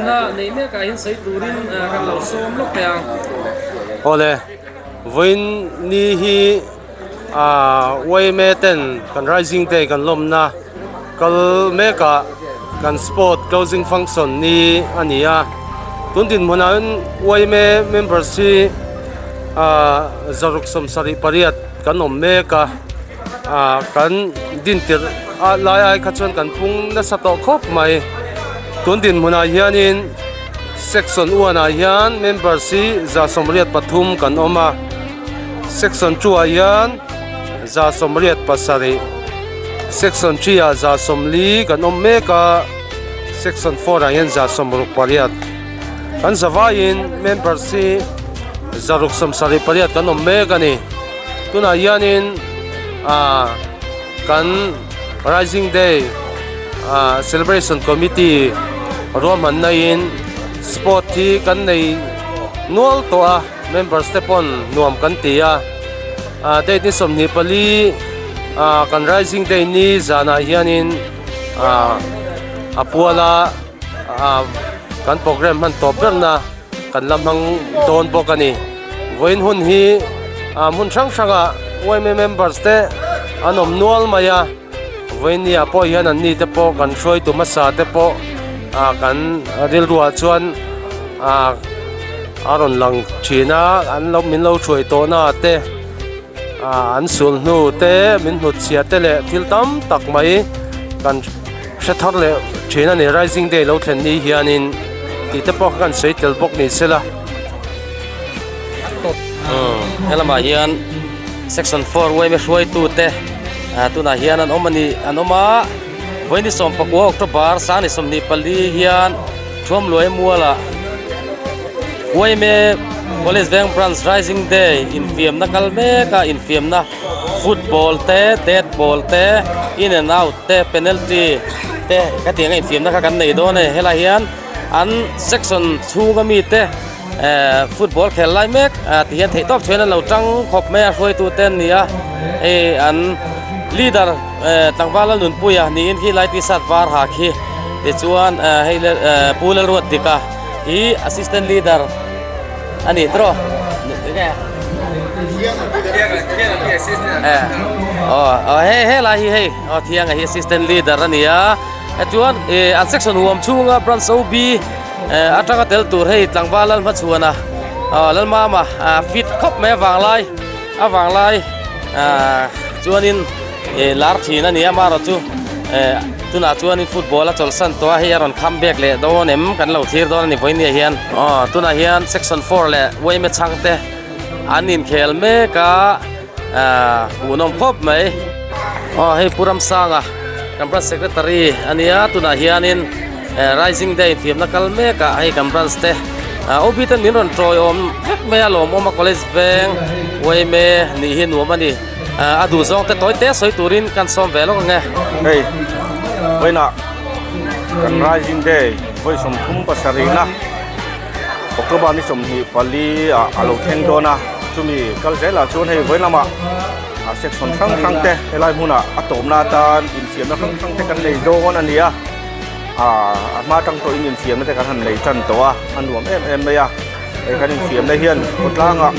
infiamna nei mekah hian sawi turin kan lo sawm lawk teh ang. Awle, vawiin ni hi yma ten kan Rising Day kan lawmna kal mekah kan sport closing function ni a ni a, tun dinhmunah hian yma members hi 678 kan awm mek a. Ah kan din tirh a lai ai kha chuan kan pung nasa tawh khawp mai tun dinhmunah hianin section one ah hian members hi 183 kan awm a section two ah hian 187 section three ah 40 kan awm mek a section four ah hian 68 kan zavaiin members hi 678 kan awm mek a ni. Tunah hianin ah kan Rising Day ah celebration committee ruahmanna in sport hi kan nei nual tawh a members te pawn nuam kan ti a ah date ni 24 ah kan Rising Day ni zanah hianin ah a puala ah kan programme hman tawp berna kan la hmang dawn bawk a ni. Vawiin hun hi ah hmun hrang hrangah yma members te an awm nual mai a, vawiin ni ah pawh hian an ni te pawh kan hruaitu hmasa te pawh ah kan rilruah chuan ah a rawn lang thin a, an lo min lo hruai tawh na te ah an sul hnu te min hnut chhia te leh thil tam tak mai kan hre thar leh thin a ni Rising Day lo thlen ni hianin tih te pawh kha kan sawi tel bawk ni sela. Helamah hian section 4 yma hruaitute tunah hian an awm a ni an awm a vawiin 19 October sang 24 hian Thuamluai mualah yma College Veng Branch Rising Day infiamna kal mek a infiamna football te dead ball te in and out te penalty te ka tih ang a infiamna kha kan nei dawn a ni helaiah hian an section chhunga mite eh football khel lai mek ah ti hian theihtawp chhuain an lo tang khawp mai a hruaitu te an ni a hei an leader eh tlangval Lalnunpuia niin khi lai t-shirt var ha khi tichuan eh hei le eh Pu Lalruatdika hi assistant leader a ni tawh eh aw hei helai hi hei aw Thianga hi assistant leader a ni a chuan eh an section huam chhunga branch OB eh atanga tel tur hei tlangval lal hmachhuana aw lalmama ah fit khawp mai a vanglai a vanglai ah chuanin eh lar thin a ni a amaherawh chu eh tunah chuanin football a chawlhsan tawh a hei a rawn come back leh dawn em kan lo thlir dawn a ni vawinia hian aw tunah hian section four leh yma chhangte an inkhel mek a ah hmuhnawm khawp mai aw hei Pu Ramsanga kan branch secretary a nia tunah hianin eh rising day infiamna kal mek ah hei kan branch te ah OB ten min rawn tawiawm vek mai a lawmawm a college veng yma nih hi nuam a ni ah a duh zawng te tawi te sawi turin kan sawm ve lawk ang e. Hei vawiinah kan rising day vawi 37 na October ni 24 ah a lo thleng dawn a chumi kal zelah chuan hei vawi lamah a section hrang hrang te helai hmunah a tawpna atan infiamna hrang hrang te kan nei dawn a ni a ah a hma tang tawhin infiamna te kan han nei tan tawh a a nuam em em mai a hei kan infiamna hian khawtlangah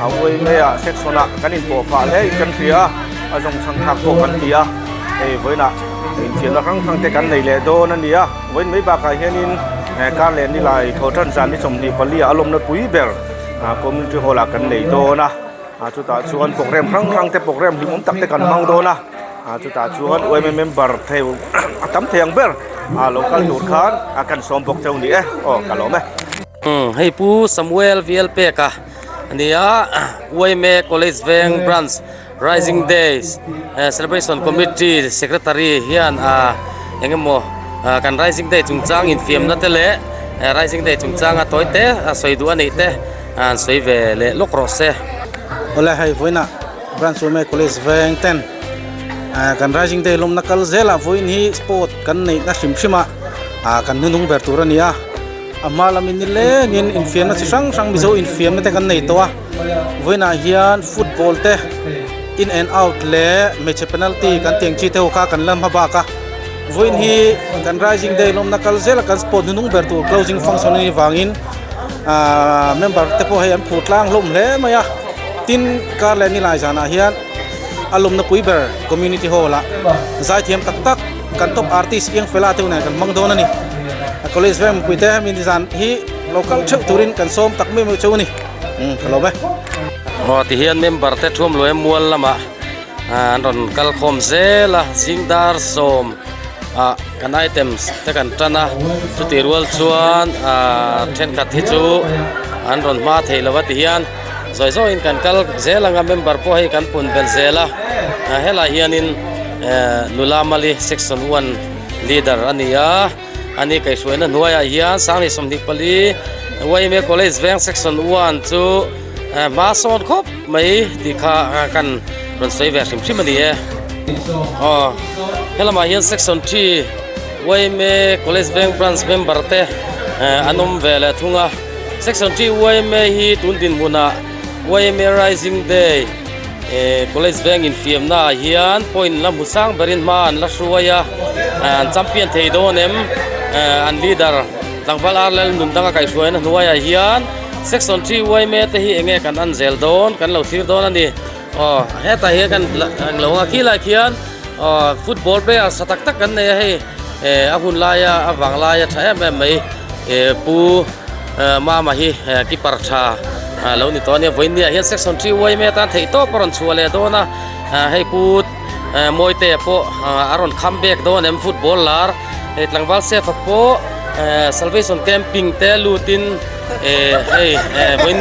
a uai maia section ah kan inpawh phah hle in kan hria a a zawng chhang thlak pawh kan ti a hei vawiinah infiamna hrang hrang te kan nei leh dawn a ni a vawiin mai bakah hianin kar leh nilai thaw tan zan ni 24 ah a lawmna pui ber community hall ah kan nei dawn a. Ah chutah chuan program hrang hrang te program hlimawm tak te kan hmang dawn a ah chutah chuan yma member theu a tam thei ang ber ah lo kal tur khan a kan sawm bawk cheu ni e aw ka lawm e. Hei Pu Samuel VL Peka a ni a, yma College Veng Branch Rising Days Celebration Committee Secretary hian ah eng emaw kan Rising Day chungchang infiamna te leh Rising Day chungchanga tawi te a sawi duh a neih te. An sawi ve leh lawk rawh se. Awle hei vawiinah Branch Yma College veng ten kan Rising Day lawmna kal zelah vawiin hi sport kan neihna hrim hrim a kan hnunung ber tur a ni a, a hma lamin nilengin infiamna chi hrang hrang Mizo infiamna te kan nei tawh a, vawiinah hian football te in and out leh hmeichhe penalty kan tih ang chi te ho kha kan la hma bak a. Vawiin hi kan Rising Day lawmna kal zel a kan sport hnunung ber tur closing function a nih vangin ahh member te pawh hei an phur tlang hlawm hle mai a. Tin, kar leh nilai zanah hian a lawmna pui ber community hall ah zaithiam tak tak kan top artist Iang Fela te nen kan hmang dawn a ni. College veng mipui te hemi nizan hi lo kal theuh turin kan sawm tak mai mai cheu a ni. Umm ka lawm e. Aw tihian member te thuam luai mual lamah an rawn kal khawm zel a, zingdar sawm ah kan items te kan tan a, chutih rual chuan ah thenkhat hi chu an rawn hma thei lo a tihian zawi zawiin kan kal zel ang a member pawh hei kan pun belh zel a, helai hianin eh nula mali section one leader a ni a. Ani kaihhruaina hnuaiah hian 2024 YMA College Veng Section 1 chu hma sawn khawp mai tih kha kan rawn sawi ve hrim hrim a ni e. Aw helamah hian Section 3 YMA College Veng Branch member te an awm ve leh thung a. Section 3 YMA hi tun dinhmunah YMA Rising Day College veng infiamna ah hian point la hmu sang berin hma an la hruai a, an champion thei dawn em? An leader tlangval ar lal nun danga kaihhruaina hnuaiah hian section 3 yma te hi enge kan an zel dawn kan lo thlir dawn a ni. Aw hetah hian kan lo ang a khilai khian aw football player sa tak tak kan nei a hei a hun laia a vang laia tha em em mai pu Mama hi keeper tha lo ni tawh a nia vawiin hian section 3 yma tan theih tawp a rawn chhuah leh dawn a hei pu Mawitea pawh a rawn kham bek dawn em football lar hei tlangval chef a pawh salvation camping te lutin hei vawiin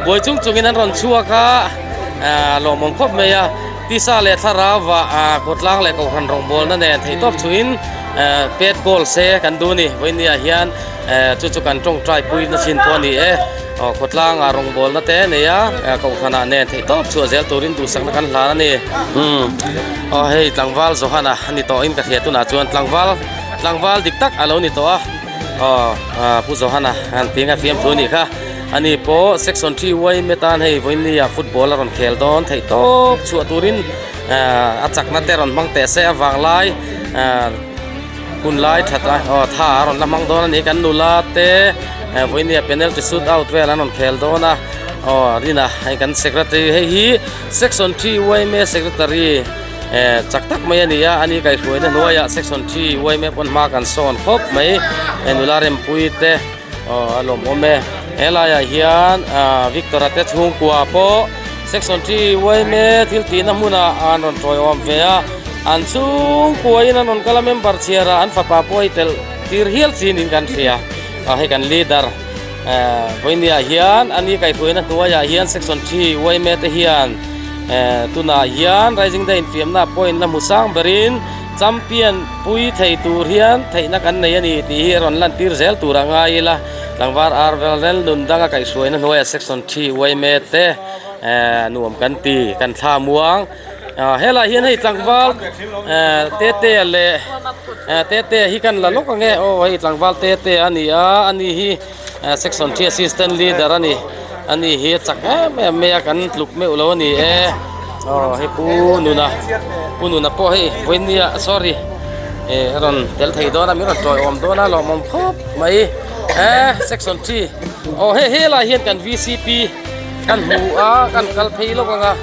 buai chung chungin an rawn chhuak a lawmawm khawp mai a tisa leh thlarau ah khawtlang leh kohhran rawngbawlna nen theih tawp chhuin pet goal se kan duh a ni vawiin hian. Eh chu chu kan tawngtai pui na chin pawh a ni e aw khawtlangah rawngbawlna te a nei a kohhranah nen theih tawp chhuah zel turin duhsakna kan hlan a ni umm aw hei tlangval Johana a ni tawhin ka hria tunah chuan tlangval tlangval dik tak a lo ni tawh a aw ah pu Johana han tih ang a fiamthu a nih kha ani pawh section 3 yma tan hei vawinia football a rawn khel dawn theih tawp chhuah turin ah a chakna te rawn hmang teh se a vanglai ah. Hun lai that a aw tha a rawn la hmang dawn a ni kan nula te eh vawinia penalty shoot out vel an rawn khel dawn a aw rina hei kan secretary hei hi section 3 yma secretary eh chak tak mai a ni a ani kaihhruaina hnuaiah section 3 yma pawn hma kan sawn khawp mai eh nula rempui te aw a lawmawm e helaiah hian ah Victor-a te chhungkua pawh. Section 3 yma thil tihna hmunah an rawn tawiawm ve a, an chhungkuain an rawn kal a member chhiarah an fapa pawh hei telh tir hial chin in kan hria a hei kan leader eh vawinia hian ani kaihhruaina hnuaiah hian section 3 yma te hian eh tunah hian rising day infiamna point la hmu sang berin champion pui thei tur hian theihna kan nei a ni tih hi a rawn lantir zel tur a ngai ila. Tlangval ar vel rel nun danga kaihhruaina hnuaiah section 3 yma te eh nuam kan ti kan thla muang ah helaiah hian hei tlangval eh Tetea leh eh Tetea hi kan la lawk ang e aw hei tlangval Tetea a ni a ani hi eh section 3 assistant leader a ni ani hi a chak em em mai a kan tluk meuh lo a ni e aw hei pu nuna pu nuna pawh hei vawinia sorry eh a rawn tel thei dawn a min rawn tawiawm dawn a lawmawm khawp mai eh section 3 aw hei helai hian kan vcp kan hmu a kan kal phei lawk ang a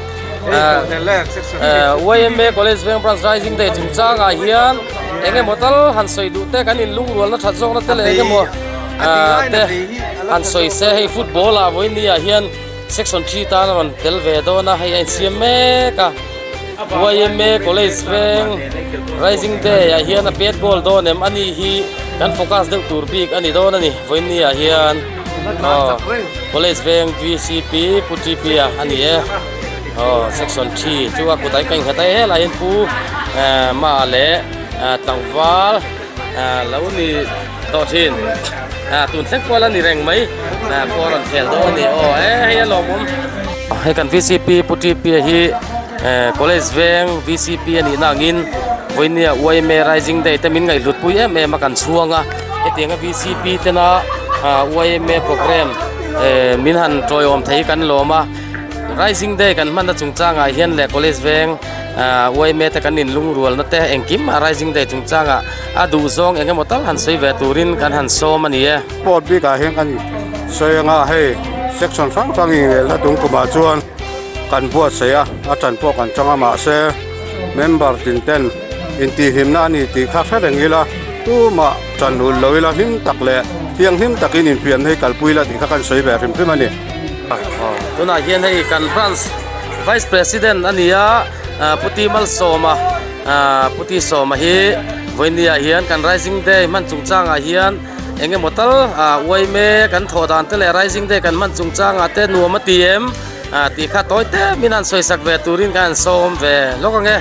eh yma college veng branch rising day chungchangah hian eng emaw tal han sawi duh te kan inlungrualna that zawkna te leh eng emaw ah te han sawi se hei football ah vawinia hian section 3 tan a rawn tel ve dawn a hei a insiam mek a. Yma College veng Rising Day ah hian a pet goal dawn em ani hi kan focus deuh tur bik a ni dawn a ni vawiin ah hian aw College veng VCP Pu TP a a ni e aw section 3 chu a kut ah ka innghat a helaiah hian Pu eh Ma leh tlangval lo ni tawh thin ah tun thleng pawh a la ni reng mai ah pawh a rawn khel dawn a ni aw e hei a lawmawm hei kan vcp pu tp a hi eh college veng vcp a nih na angin vawinia yma rising day te min ngaihhlut pui em em a kan chhuang a hetianga vcp tena ah yma program eh min han tawiawm thei kan lawm a rising day kan hmanna chungchangah hian leh college veng. Yma te kan inlungrualna te engkim a Rising Day chungchangah a duhzawng eng emaw tal han sawi ve turin kan han sawm a ni e. Sport bikah hian kan sawi anga hei section hrang hrang inelna tung kumah chuan kan buatsaih a, a tan pawh kan chang a mahse member tin ten intihhlimna a ni tih kha hre reng ila tumah tan ulh lo ila hlim tak leh thianghlim takin infiamna hi kalpui ila tih kha kan sawi ve hrim hrim a ni. Tunah hian hei kan branch vice president a ni a, Puti Malsawma Puti Sawma hi vawinia hian kan Rising Day hman chungchangah hian eng emaw tal uaime kan thawh dan te leh Rising Day kan hman chungchangah te nuam a ti em tih kha tawi te min han sawisak ve turin ka han sawm ve lawk ang e.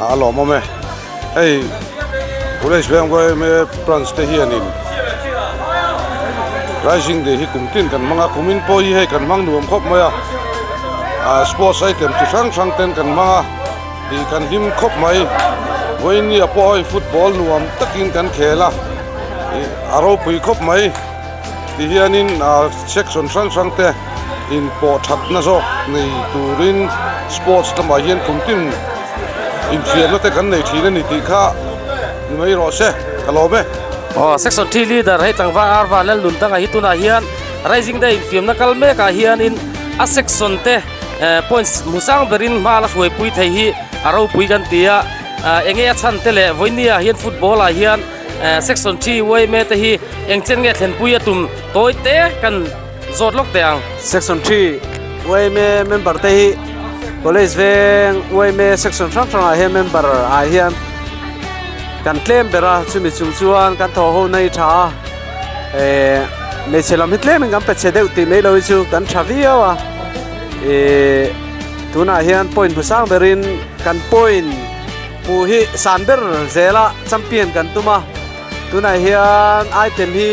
A lawmawm e. Hei College veng yma branch te hianin Rising Day hi kum tin kan hmang a, kumin pawh hi hei kan hmang nuam khawp mai a, ah sports item chi hrang hrang ten kan hmang a, ih kan hlim khawp mai. Vawinia pawh hei football nuam takin kan khel a, ih a ropui khawp mai. Tihianin ah section hrang hrang te inpawh thatna zawk nei turin sports lamah hian kum tin infiamna te kan nei thin a ni tih kha ni mai rawh se ka lawm e. Aw section 3 leader hei tlangval Arva Lalnun dangah hi tunah hian Rising Day infiamna kal mekah hianin a section te points hmu sang berin hma la hruaipui thei hi a ropui kan ti a, enge a chhan te leh vawinia hian football ah hian Section 3 yma te hi eng chen nge thlenpui a tum tawi te kan zawt lawk teh ang. Section 3 yma member te hi college veng yma section hrang hrang ah hian member ah hian kan tlem ber a chumi chung chuan kan thaw ho na hi tha a eh hmeichhe lam hi tlem in kan pe chhe deuh tih mai lo hi chu kan tha viau a eh tunah hian point hmu sang berin kan point Hmuh hi san ber zela champion kan tum a, tunah hian item hi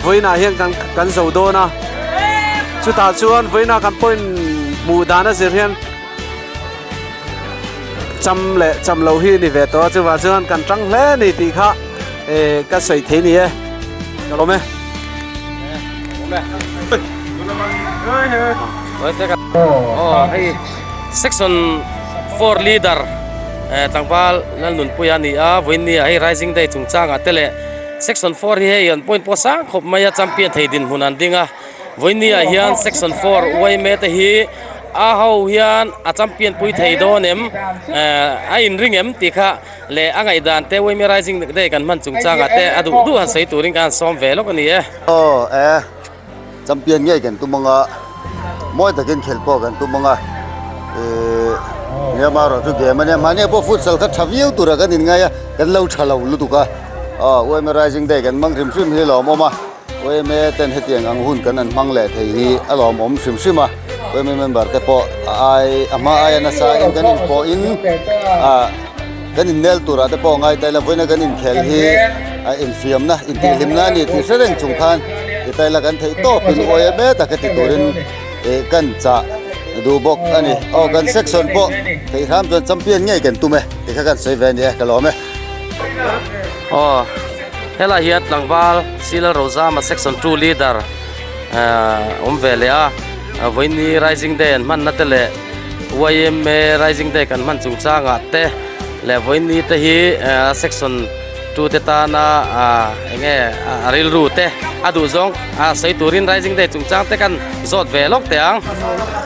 vawiinah hian kan kan zo dawn a, chutah chuan vawiinah kan point hmuh dan a zir hian cham leh cham lo hi ni ve tawh a, chuvang chuan kan tang hle a ni tih kha eh ka sawi thei ni e, ka lawm e. Section 4 leader tlangval Lalnunpuia a ni a, vawiinni ah hei Rising Day chungchangah te leh Section 4 hi hei an point pawh sang khawp mai a, champion thei dinhmun an ding a, vawiinni ah hian Section 4 yma te hi a ho hian a champion pui thei dawn em a inring em tih kha leh a ngaihdan te yma Rising Day kan hman chungchangah te a duh duh han sawi turin ka han sawm ve lawk a ni e. Aw e. Champion ngei kan tum anga, mawi takin khelh pawh kan tum anga, ihh Myanmar erawh chu game a nia, mahni ah pawh futsal kha tha viau tura kan inngai a, kan lo tha lo lutuk a, aw yma Rising Day kan hmang hrim hrim hi a lawmawm a, yma ten hetiang ang hun kan han hmang leh thei hi a lawmawm hrim hrim a, yma member te pawh a ai a hma aia nasa in kan inpawhin ah kan innel turah te pawh a ngai ta ila vawiina kan inkhel hi a infiamna intihhlimna a ni tih hre reng chung khan ti ta ila kan theih tawpin uai em em taka ti turin ih kan chah duh bawk a ni aw kan section pawh theih hram chuan champion ngei kan tum e ti kha kan sawi ve a ni e ka lawm e. Aw helai hian tlangval Silal Rozama section 2 leader ah awm ve leh a vawiini rising day an hmanna te leh yma rising day kan hman chungchangah te leh vawiini te hi section 2 te tana ah eng nge a rilru te a duh zawng a sawi turin rising day chungchang te kan zawt ve lawk teh ang.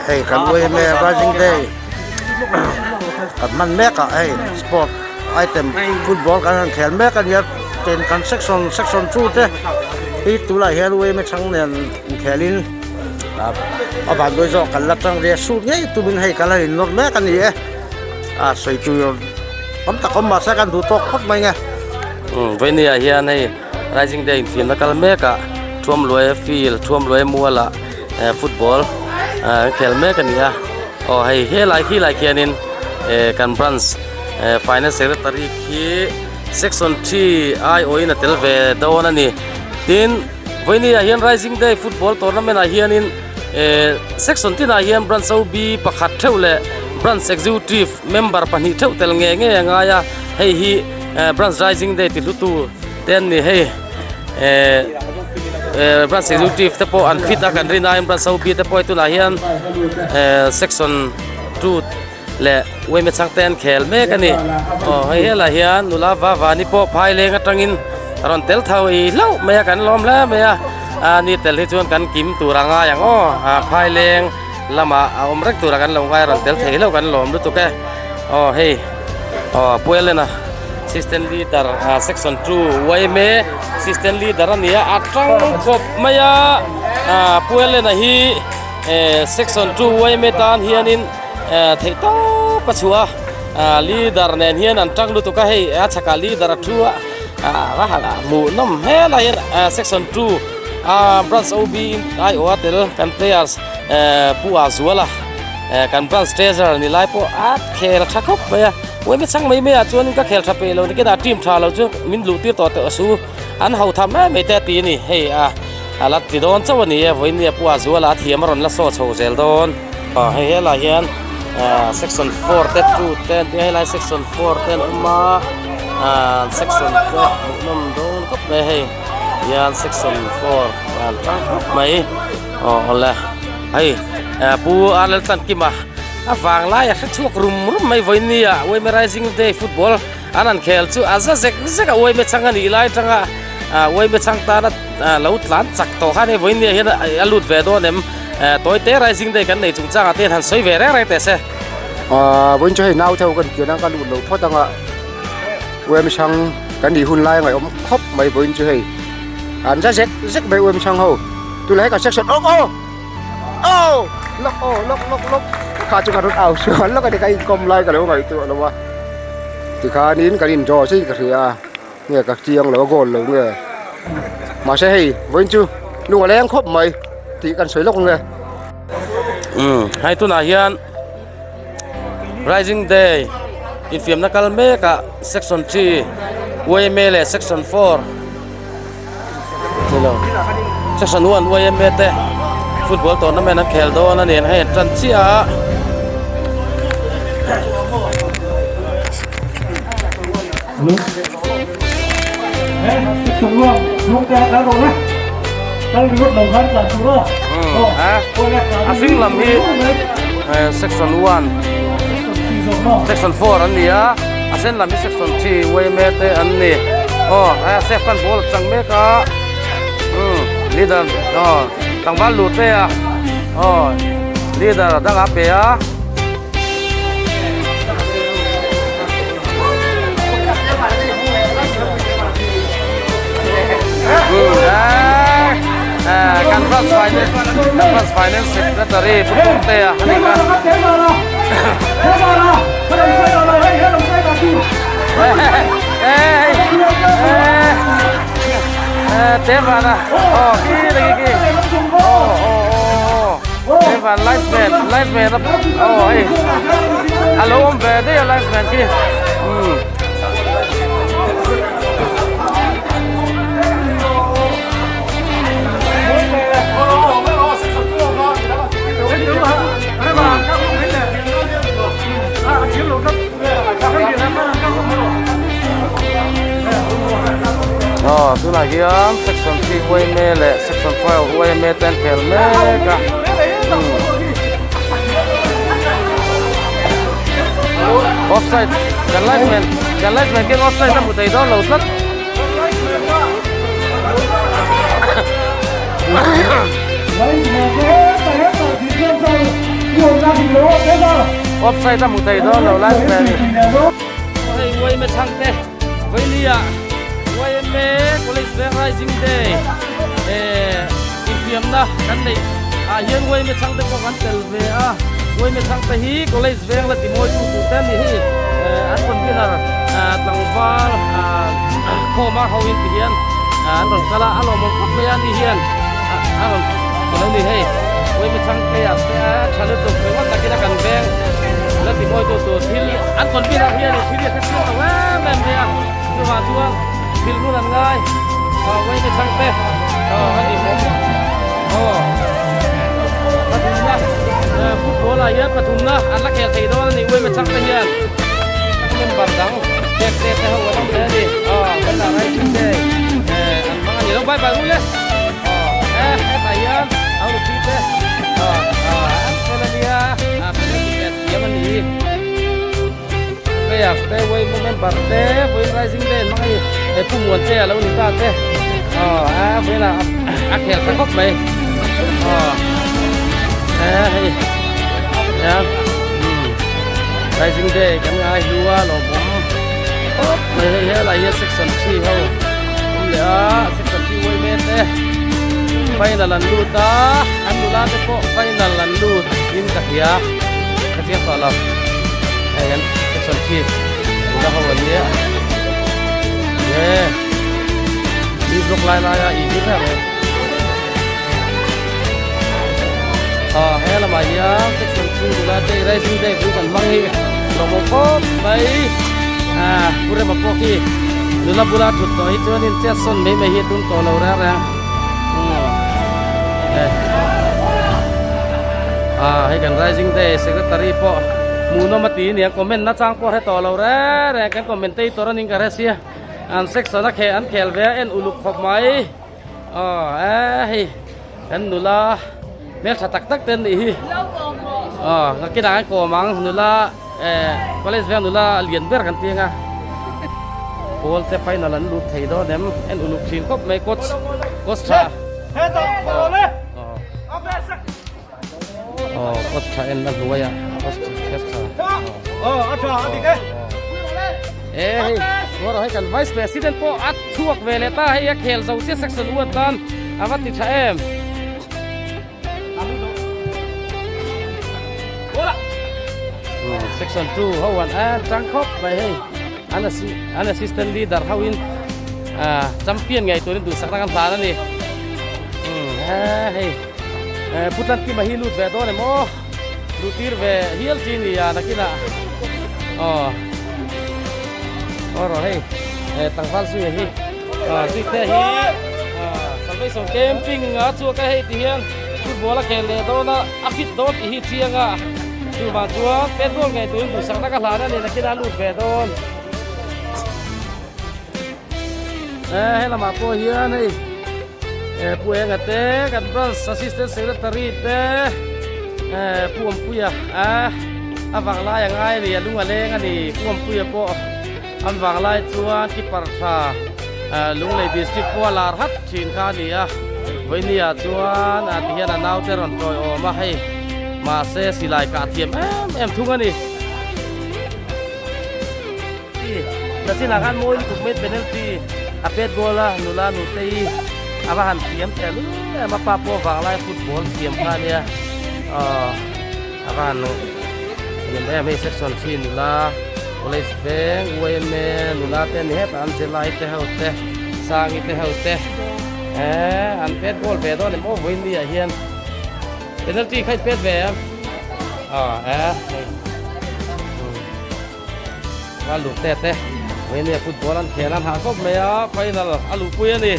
Hei kan yma rising day kan hman mek ah hei sport item football kan han khel mek a nia ten kan section section 2 te hi tunah hian yma chhang nen inkhelin a van dawi zawk kan la tang ria sut ngei tumin hei kan la innawr mek a ni e a sawi tur tam tak awm mahse kan duh tawk phawt mai nge. Umm vawinia hian hei Rising Day infiamna kal mek ah Thuamluaia field Thuamluaia mual ah eh football ah an khel mek a ni a aw hei helai khilai khianin eh kan branch eh finance secretary khi section 3 aiawhin a tel ve dawn a ni tin. Vawinia hian Rising Day Football Tournament ah hianin eh section tinah hian branch OB pakhat theuh leh branch executive member pahnih theuh tel nge nge a ngai a, hei hi eh branch Rising Day ti hlutu te an ni hei eh eh branch executive te pawh an fit a kan rin aiin branch OB te pawh hei tunah hian eh section 2. leh Uaime chhangte an khel mek a ni. Aw hei helai hian nula Vavani pawh phaileng atangin a rawn tel tho i hlauh mai a kan lawm hle mai a, a ni tel hi chuan kan kim tur a ngai ang aw, a phaileng lamah a awm reng tura kan lo ngai a rawn tel thei hlauh kan lawm lutuk e. Aw hei aw Puelena Assistant Leader Section 2 Uaime Assistant Leader a ni a, a tang khawp mai a, Puelena hi Section 2 Uaime tan hianin Theih tawp a chhuah a, leader nen hian an tang lutuk a, hei a chhakah leader a thu a, a hmuh nawm hmel a hian section 2 a branch OB aiawh a tel kan players Pu Azuala kan branch treasurer ni lai pawh a khel a tha khawp mai a, uaime chhang mai mai ah chuan ka khel tha peih lo ni kinah team tha lo chu min luh tir tawh teh su an ho tham em mai te a ti a ni, hei a la ti dawn chauh a ni e, vawiin Pu Azuala a thiam a rawn la saw chho zel dawn. Hei helai hian section 4 te 2 te an tia helai section 4 te an awm a section te hmuhnawm dawn khawp mai hei hian section 4 an tang khawp mai aw awle hei pu Arlel Tlankima a vang lai a hre chhuak rum rum mai vawiin nia Uaime Rising Day football an han khel chu a za zek zek a Uaime chhang a nih lai atanga Uaime chhang tana lo tlan chak tawh khan hei vawiin nia hian a lut ve dawn em. Tawi te Rising Day kan nei chungchang ah te hian han sawi ve reng reng teh se. Vawiin chu hei nau theuh kan kian a ka lut lo phawt anga UM hrang kan nih hun lai a ngaihawm khawp mai vawiin chu hei an za zek zek mai UM hrang ho tunah hei kan section awk aw aw lawk aw lawk lawk lawk kha chu ka rawn au sual lawk a ni ka inkawm lai ka lo ngaihtuah lo a tikhanin kan in draw chiin ka hria a. Nge ka chiang lo a goal lo nge mahse hei vawiin chu lung a leng khawp mai tih kan sawi lawk nge. Umm hei tunah hian Rising Day infiamna kal mek ah section 3 YMA leh section 4 nilo section 1 YMA te football tournament an khel dawn a ni hei an tan chiah a. A hring lam hi section 1 section 4 an ni a a sen lam hi section 3 yma te an ni aw a chef khan ball a chang mek a leader aw tlangval lut te a aw leader dangah a pe a. Kan branch finance kan branch finance secretary Pu Thawngtea a ni kha. Te vana aw khi là khi aw aw aw te van linesman linesman aw hei a lo awm ve daih a linesman khi umm. Aw tunah hian section 3 yma leh section 5 yma te an khel mek a offside kan linesman kan linesman khian offside a hmu thei dawn lo tlat. Offside a hmu thei dawn lo linesman hei yma chhangte Vailia yma College Veng Rising Day infiamna kan neih ah hian yma chhangte pawh kan tel ve a yma chhangte hi College Veng la timawi tu tur te a ni hei an convener tlangval khawma ho in ti hian an rawn kal a a lawmawm khawp mai a ni hian a rawn ti lo ni hei yma chhangte ah te a tha lutuk ringawt takin a kan veng la timawi tu tur thil an convener hian thil hi a hrechiang lo em em mai a chuvang chuan thil hun an ngai yma chhangte aw a ni aw pathumna football ah hian pathumna an la khel thei dawn a ni yma chhangte hian member dang tek te te ho an awm ve a ni aw kan ah rising day an hmang a ni lo bye bye ru le aw e hetah hian a rupi te aw an fel a nia a penalty pet thiam a ni. Players te yma member te vawiin Rising Day an hmang a ni he Pu Muante a lo ni ta te aw a vawiin ah a khel tha khawp mai aw he hei hian umm Rising Day kan ngai hlu a lawmawm khawp mai hei helai hian section three ho awm leh a section three yma te final an lut a an nula te pawh final an lut in ka hria ka chiang tawh lo hei an section three nula ho an nia nge mi vlog lai lai a i hlim em em ah he lamah hian section three nula te rising day pui kan hmang hi lawmawm khawp mai ah pu rema pawh khi nula bula thut tawh hi chuanin chet sawn mai mai hi a tum tawh lo reng reng umm ah hei kan rising day secretary pawh hmuhnawm a ti ania comment na chang pawh a hre tawh lo reng reng kan commentator a ning ka hre sia an section a kheh an khel ve a en uluk khawp mai aw eh hei kan nula hmeltha tak tak te an nih hi aw nakinah an kawm ang nula eh college veng nula lian ber kan ti anga pawl te final an lut thei dawn em en uluk thin khawp mai coach coach tha aw coach tha en na hnuai ah coach tha e hei suar hei kan vice president pawh a chhuak ve leh ta hei a khel zo chiah section u atan a va ti tha em section 2 ho an an tang khawp mai hei an an assistant leader ho in champion ngei turin duhsakna kan hlan a ni hei putlan kima hi lut ve dawn em aw luh tir ve hial chi ni a nakinah aw aw rawh hei tlangval zui hi zui te hi salvation camping a chhuak a hei ti hian football a khel leh dawn a a fit dawn tih hi chiang a chuvang chuan petrol ngei turin duhsakna ka hlan a ni nakinah a lut ve dawn he lamah pawh hian hei pu enga te kan branch assistant secretary te pu awmpuia a vanglai a ngai a ni a lung a leng a ni pu awmpuia pawh an vanglai chuan keeper tha Lunglei district pawh a lar hat thin kha a ni a vawinia chuan ti hian a naute rawn tawiawm a hei mahse silai kah thiam em em thung a ni. Nachinah khan mawi lutuk mai penalty a pet goal a nula nutei a va han thiam teh lul em a pa pawh vanglai football thiam kha ania aw a va han thiam em hei section three nula college veng yma nula te ani hetah an zirlai te ho te sangi te ho te eh an pet goal ve dawn em aw vawiin ah hian penalty kha in pet ve em aw eh hei. A luh te te Vainia football an khel an hah khawp mai a final a luhpui a ni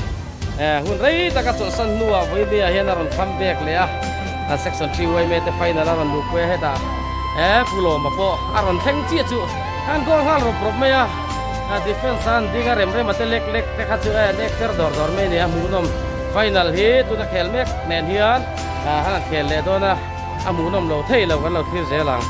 eh hun rei taka chawlhsan hnuah Vainia hian a rawn come back leh a a section 3 yma te final a rawn luhpui a hetah eh Pu Lawma pawh a rawn thleng chiah chu an goal nghal rawp rawp mai a a defense a an ding a rem rem a te lek lek te kha chu eh lek fer dawr dawr mai a ni a hmuhnawm final hi tuna khel mek nen hian ah han khel leh dawn a a hmuhnawm lo thei lo kan lo thlir zel ang.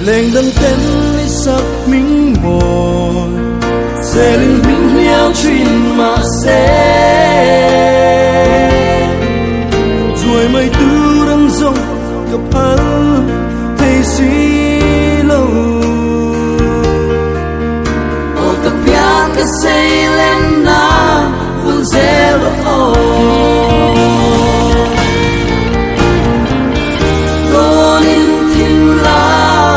Leng dang ten i sak hming mawi Selin hming hliau thin mah se Chuai mai tur ang zawng ka phal thei si lo Aw ka piang ka sei len na vul zel aw Dawnin thin lai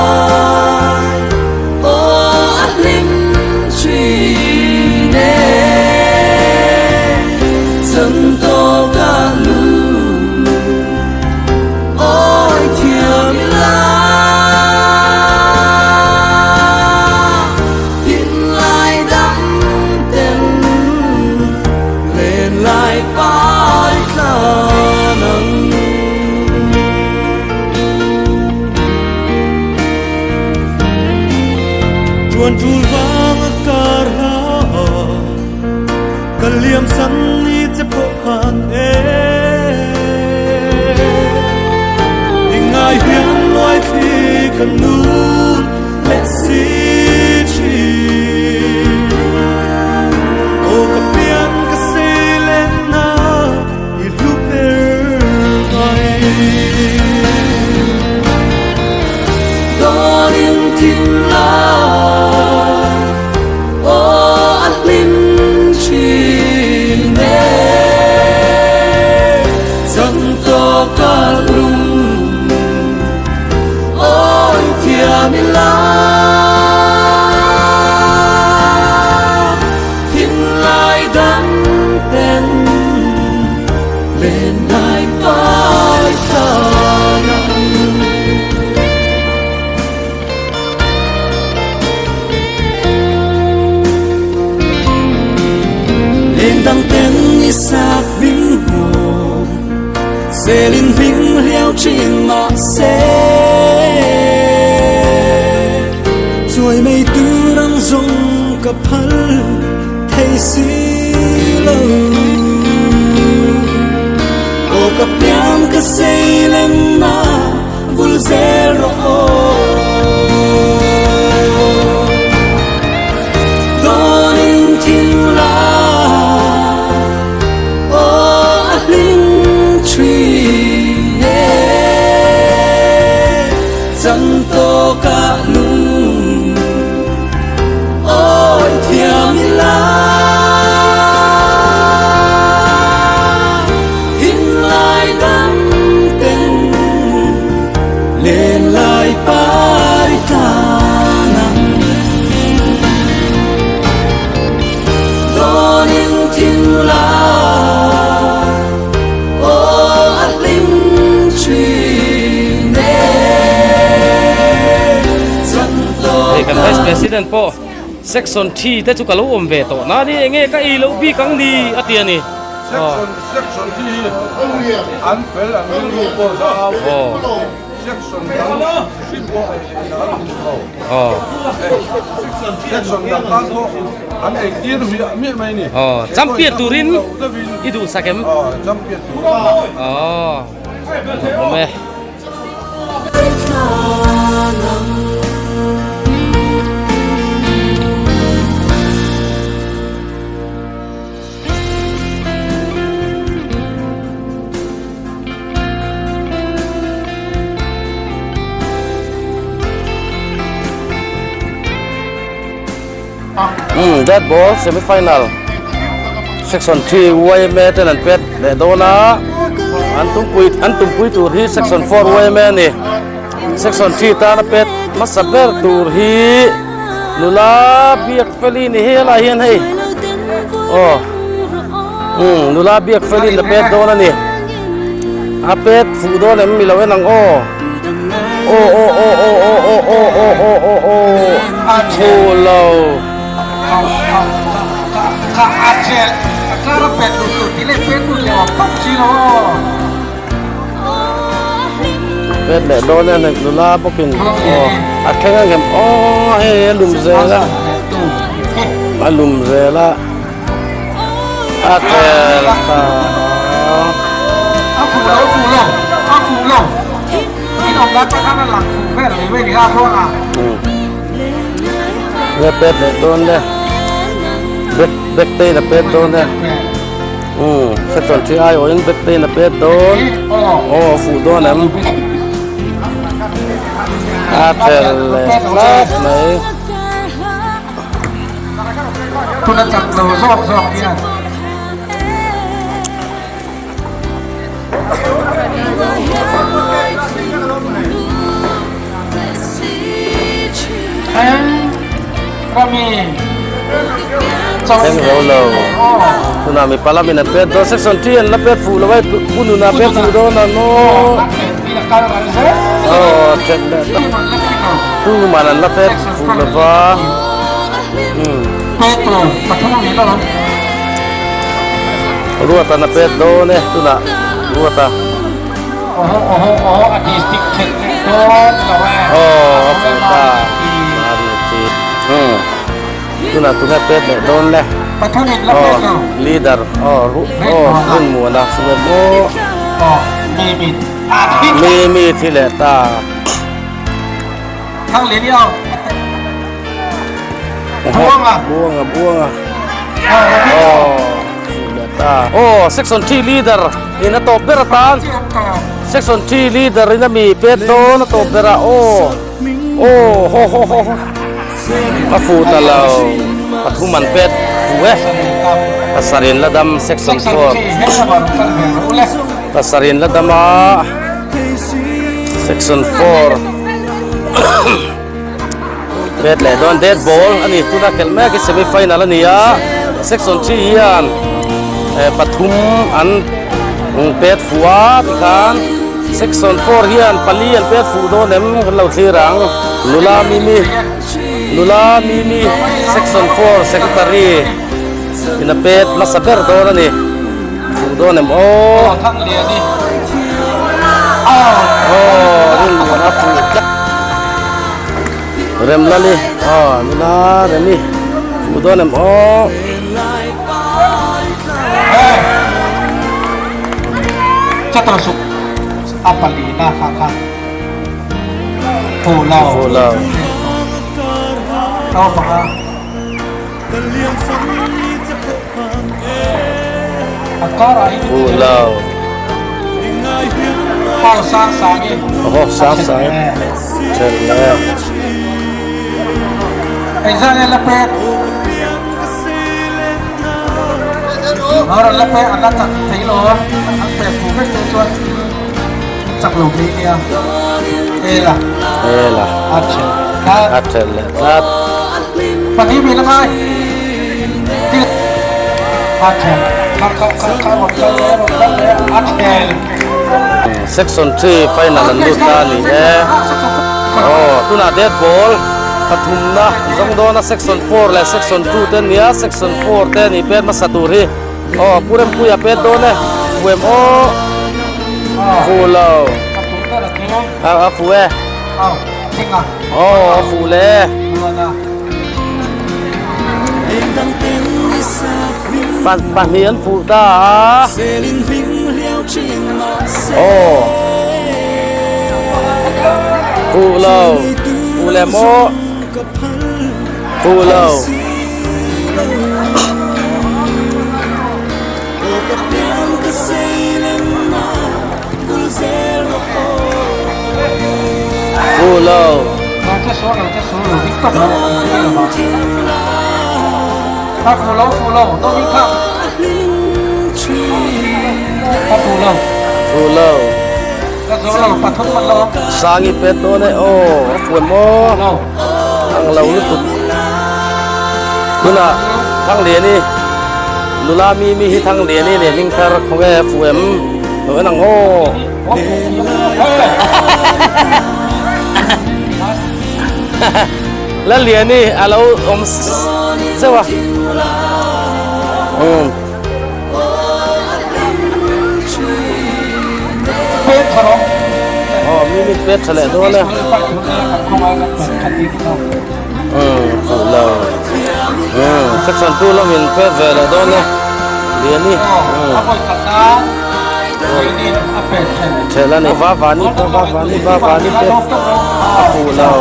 aw a hlim thin e Chan tawk a lu ôi thiam la Thin lai dang ten lên lai pai tla nang Chuan tul vang a kar ha Ka liam san ni che pawh khan e I ngai hian luai thli ka nun leh si thin Aw ka pian ka sei len na i hlu ber mai Dawnin thin lai aw a hlim thin e Chan tawk a lung ôi thiam i la Thin lai dang ten lên lai pai tla nang Leng dang ten i sak hming mawi Selin hming hliau thin mah se Chuai mai tur ang zawng ka phal thei si lo Aw ka piang ka sei len na vul zel rawh aw Dawnin thin lai aw a hlim thin e Chan tawk a lung ôi thiam i la Thin lai dang ten lên lai pai tla nang Dawnin thin lai aw a hlim thin e Chan Hei tawk kan a Vice President pawh Section thi te chu ka lo awm ve tawh na ni enge ka ei loh bik ang ni a ti a ni. Section section thi hi an fel an rilru pawh zau section dang hrim pawh an duh lo section dang tan pawh an ei tir miah miah mai a ni. Champion turin i duhsak em? Champion turin. Awm e. Umm dead ball semi final section 3 YMA ten an pet leh dawn a an tumpui an tumpui tur hi section 4 YMA a ni section 3 tana pet hmasa ber tur hi nula biak feli ni hi helai hian hei aw umm nula biak feli in a pet dawn a ni a pet fuh dawn em mi lo en ang aw. Aw aw aw aw aw aw aw aw aw aw aw thu lo. Pet leh dawn e nula bawkin aw a thleng ang em aw hei a lum zel a a lum zel a a tel ta. A fuh lo a fuh lo a fuh lo in awm lai pawh khan a lang fuh vel mai mai ni kha khawn a. Nge pet leh dawn le bek bek te in a pet dawn e umm section thi ai awhin bek te in a pet dawn aw a fuh dawn em a tel leh tlat mai. Hun a chak lo zawk zawk hian. Thleng zo lo tunah mipa lamin an pet dawn section 3 an la pet fuh lo a pu nunah pet fuh dawn an aw aw then leh ta tuman an la pet fuh lo va Ruata na pet dawn e tunah Ruata aw a fuh ta tunah tunge pet leh dawn le aw leader aw aw Rinmuana fuh em aw mi mi thi leh ta. Buanga buanga buanga oh ta oh section 3 leader in a top ber atan section 3 leader in a mi pet dawn a top ber a oh oh ho ho ho ho a fu ta lo pathum an pet fu e pasarin la dam section 4 pasarin la dama section 4 Red leh dawn dead ball a ni tuna khelh mek hi semi final a ni a section 3 hian eh pathum an pet fuh a tikhan section 4 hian pali an pet fuh dawn em kan lo thlir ang nula mimi nula mimi section 4 secretary in a pet hmasa ber dawn a ni fuh dawn em aw aw rinmuan a fuh tlat Remlali aw nula Remi fuh dawn em aw fuh lo Fuh lo. Aw sang sang then le. Ela. A then leh tlat. Section 3 final an lut ta a ni e. Aw tunah dead ball pathumna zawng dawn a section 4 leh section 2 te an nia section 4 te ni pet hmasa tur hi aw pu Rempuia pet dawn e fuh em aw fuh lo a fuh e. Aw a fuh le. Pahnih an fuh ta a. Aw. Fuh lo. Fuh le maw. Fuh lo. Fuh lo. A fu lo fu lo no hming kha a fu lo. Fu lo. Ka zo lo pathum man lo. Sangi pet dawn e aw a fu em aw. Ang lo lutuk. Tunah Thangliani nula mi mi hi Thangliani nen hming thar khawnge a fu em lo en ang aw. Laliani a lo awm zeuh a. Umm. Aw mi mi pet tha leh dawn e. Umm fuh lo. Umm section 2 lamin pet ve leh dawn e. Liani. Umm. Thel a ni va vani va vani va vani pet a fuh lo.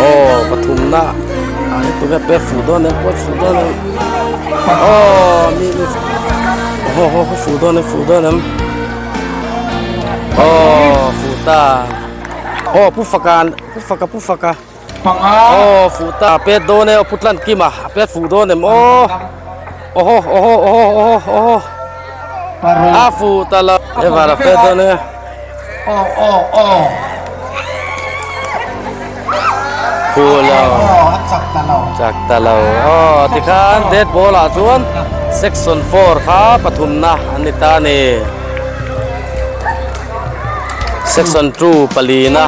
Aw pathumna ah hian tunge pet fuh dawn em pawt fuh dawn em aw mi mi haw haw haw fuh dawn em fuh dawn em aw fuh ta aw pu faka pu faka pu faka aw fuh ta pet dawn e aw pu tlan kima a pet fuh dawn em aw aw haw aw haw aw haw aw haw a fuh ta lo he var a pet dawn e. Fuh lo chak ta lo aw tikhan dead ball ah chuan section 4 kha pathumna an ni ta a ni section 2 palina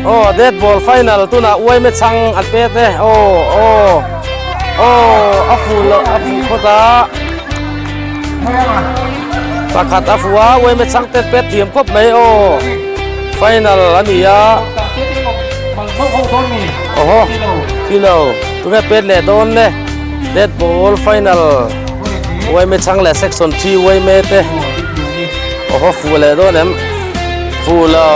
aw dead ball final tunah uaime chhang an pet e aw aw aw a fuh lo a fuh phawt a. Pakhat a fuh a, Uaime chhang tet pet thiam khawp mai aw. Final a ni a. Oho, kilo. Tunge pet leh dawn le. Dead ball final. Uaime chhang leh section 3 Uaime te. Oho, fuh leh dawn em. Fuh lo.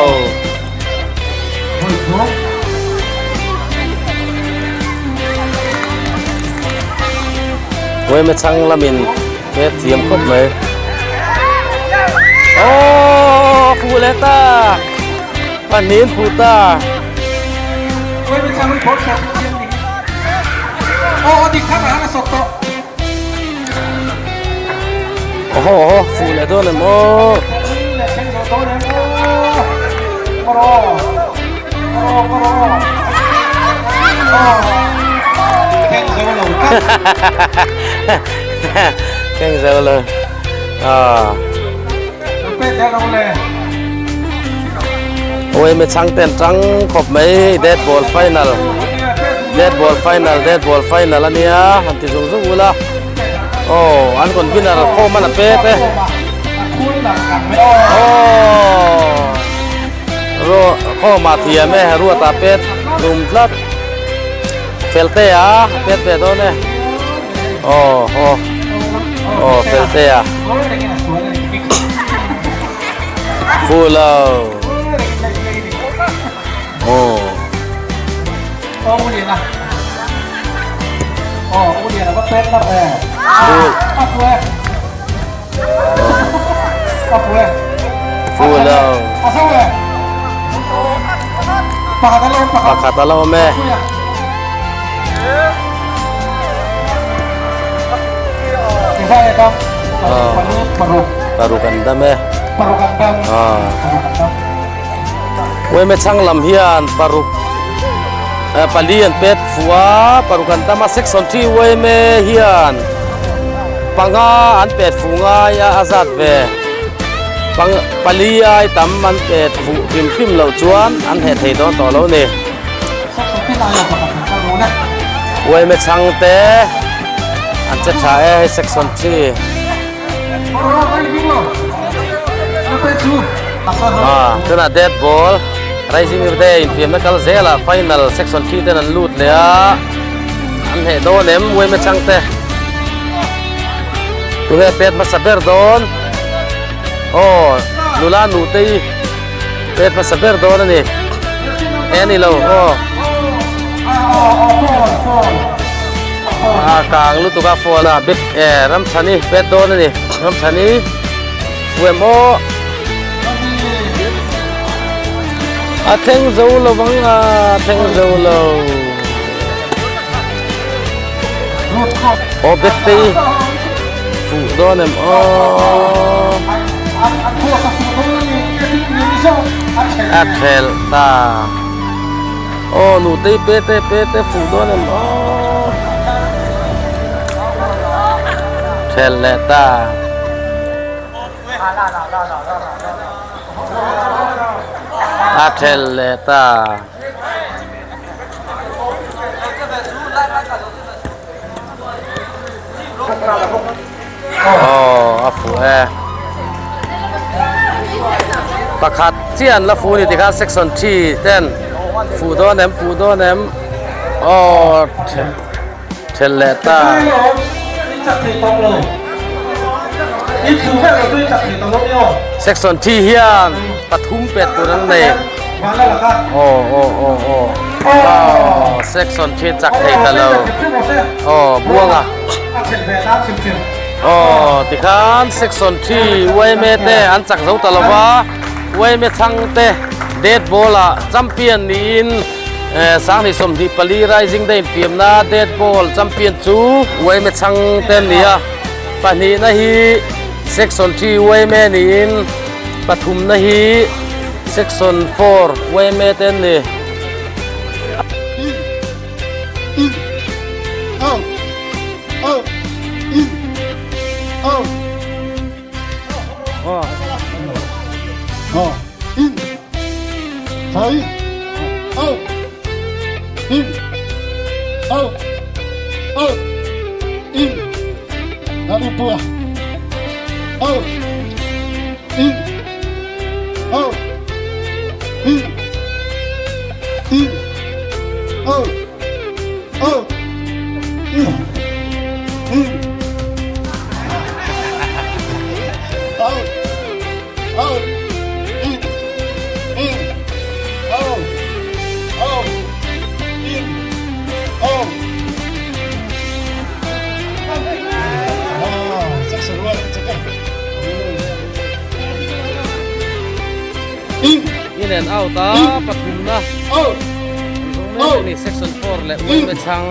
Uaime chhang lamin He thiam khawp mai. Aww phu leh ta. Pahnih an phu ta. Oho oho phu leh dawn em aw. Keng zo lo. Ah. Oi me chang ten tang khop mai dead ball final. Dead ball final, dead ball final ania han ti zung zung ula. Oh, an kon winner khom an a pe te. Oh. Ro khoma thiam e ruata pet lum tlat. Fel te a pet ve dawn e. Aw aw aw fel te a Fuh lo aw Fuh lo Pakhat a lo awm e. Paruk an dam e. Uaime chhang lam hian paruk pali an pet fuh a paruk an dam a section 3 uaime hian panga an pet fuh ngai a a zat ve pali ai tam an pet fuh hrim hrim loh chuan an hneh thei dawn tawh lo a ni. Uaime chhang te an che tha e hei section 3 ah tunah dead ball rising day infiamna kal zelah final section 3 ten an lut leh a an hneh dawn em uaime chhang te tunge pet hmasa ber dawn aw nula nute hi Pet hmasa ber dawn a ni. E a ni lo aw. A kang lutuk a phone a bek e Ramchhani pet dawn a ni. Ramchhani fuh em aw. A thleng zo lo vang a thleng zo lo. Aw Bettei fuh dawn em aw. A thelh ta. Aw Nutei pete pete fuh dawn em aw. Thelh leh ta. A thelh leh ta. Aw a fuh e. Pakhat chiah an la fuh a ni tikhan section 3 ten fuh dawn em fuh dawn em aw thelh leh ta. Section 3 hian pathum pet tur an nei. Aw aw aw aw aw section 3 chak thei ta lo aw buanga aw tikhan section 3 yma te an chak zo ta lo va yma chhang te dead ball ah champion niin 2024 Rising Day infiamna dead ball champion chu yma chhang te an ni a pahnihna hi section 3 yma niin pathumna hi Section 4 yma te an ni. In and out a pathumna an zawng mek a ni section 4 leh uaime chhang.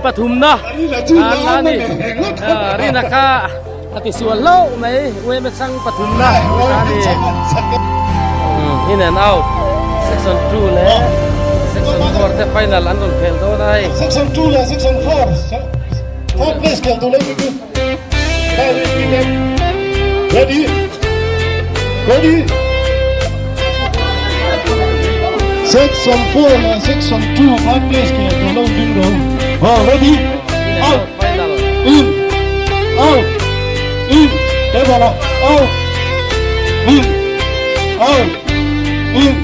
Pathumna an la ni Rina kha a ti sual hlauh mai uaime chhang pathumna a ni in and out section 2 leh section 4 te final an rawn khel dawn a hei section 2 leh section 4. Third place khel tur lo ding ru. Ready? Ready? Section 4 leh Section 2 third place khel tur lo ding ru. Oh, ready? Out! In! Out! In! Table out! In! Out! In!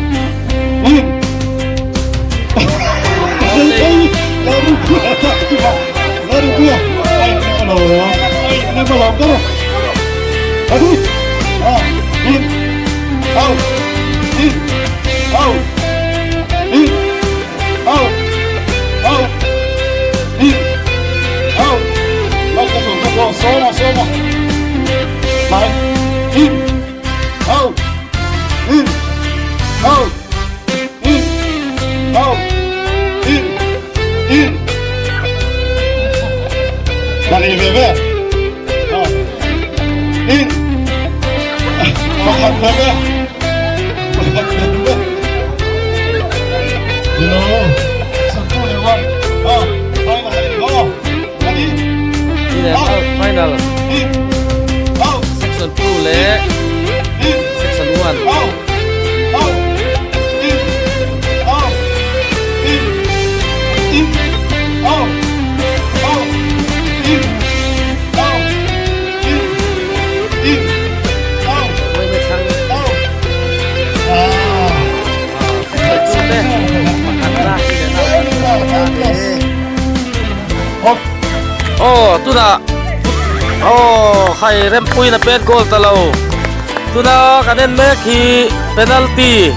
In! Out! In! Out! In! Out! In! In! Pahnih ve ve. Out! In! Pakhat ve ve. Pakhat ve ve. You know, Satu leh one. Ah, final hai ni lo. Ready? In and out final. In! Out! Section 2 leh In! Section 1. Out! Out! In! Out! In! In! Out! Out! In! Out! In! In! Out! Out! Ah! Aw tunah aw khai rempuiin a pet goal ta lo tuna kan en mek hi penalty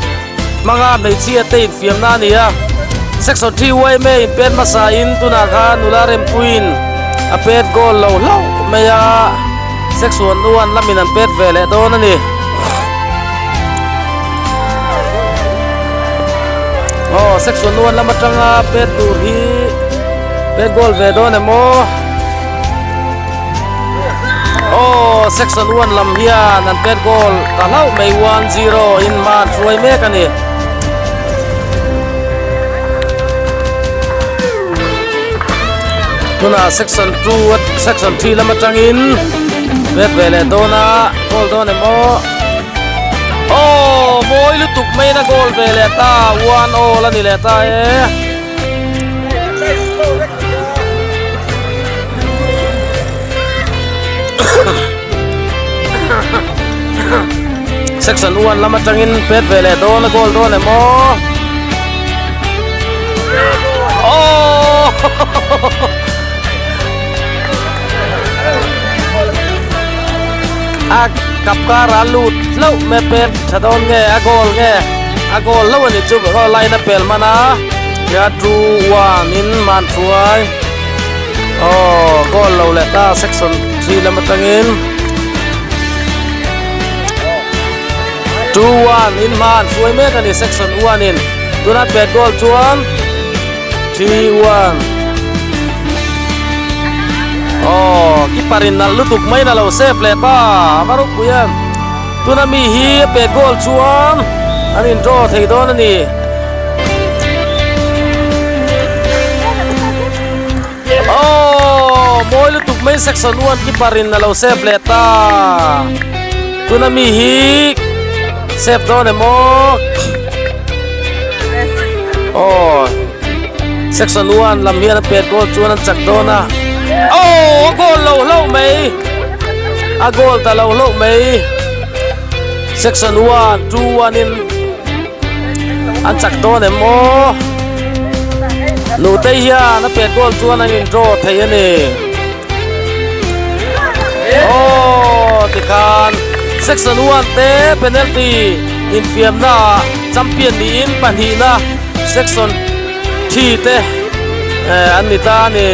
hmanga hmeichhia te infiamna a ni a section 3 yma in pet hmasa in tunah khan nula rempuiin a pet goal lo hlauh mai a section 1 lamin an pet ve leh dawn a ni. Aw section 1 lam atanga pet tur hi pet goal ve dawn em aw aw section 1 lam hian an pet goal ta hlauh mai 1-0 in hma an hruai mek a ni. Tunah section 2 section 3 lam atangin pet ve leh dawn a goal dawn em aw Aw mawi lutuk mai in a goal ve leh ta one all a ni leh ta e. Section 1 lam atangin pet ve leh dawn a goal dawn em aw. Aw A kap kar a lut hlauh mai pet tha dawn nge a goal nge a goal hlauh a ni chu aw line a pel hman a hian 2-1 in man hruai aw goal lo leh ta section 3 lam atangin 2-1 in man hruai mek a ni section 1 in tuna pet goal chuan 3-1 Aw keeper in nalh lutuk mai in a lo save leh ta a va ropui em tuna mi hi a pet goal chuan an in draw thei dawn a ni. Aw mawi lutuk mai section 1 keeper in a lo save leh ta tuna mi hi save dawn em aw aw section 1 lam hian a pet goal chuan an chak dawn a aw a goal lo hlauh mai a goal ta lo hlauh mai section 1 2 1 in an chak dawn em aw nutei hian a pet goal chuan an in draw thei a ni aw tikhan section 1 te penalty infiamna ah champion niin pahnihna section 3 te eh an ni ta a ni.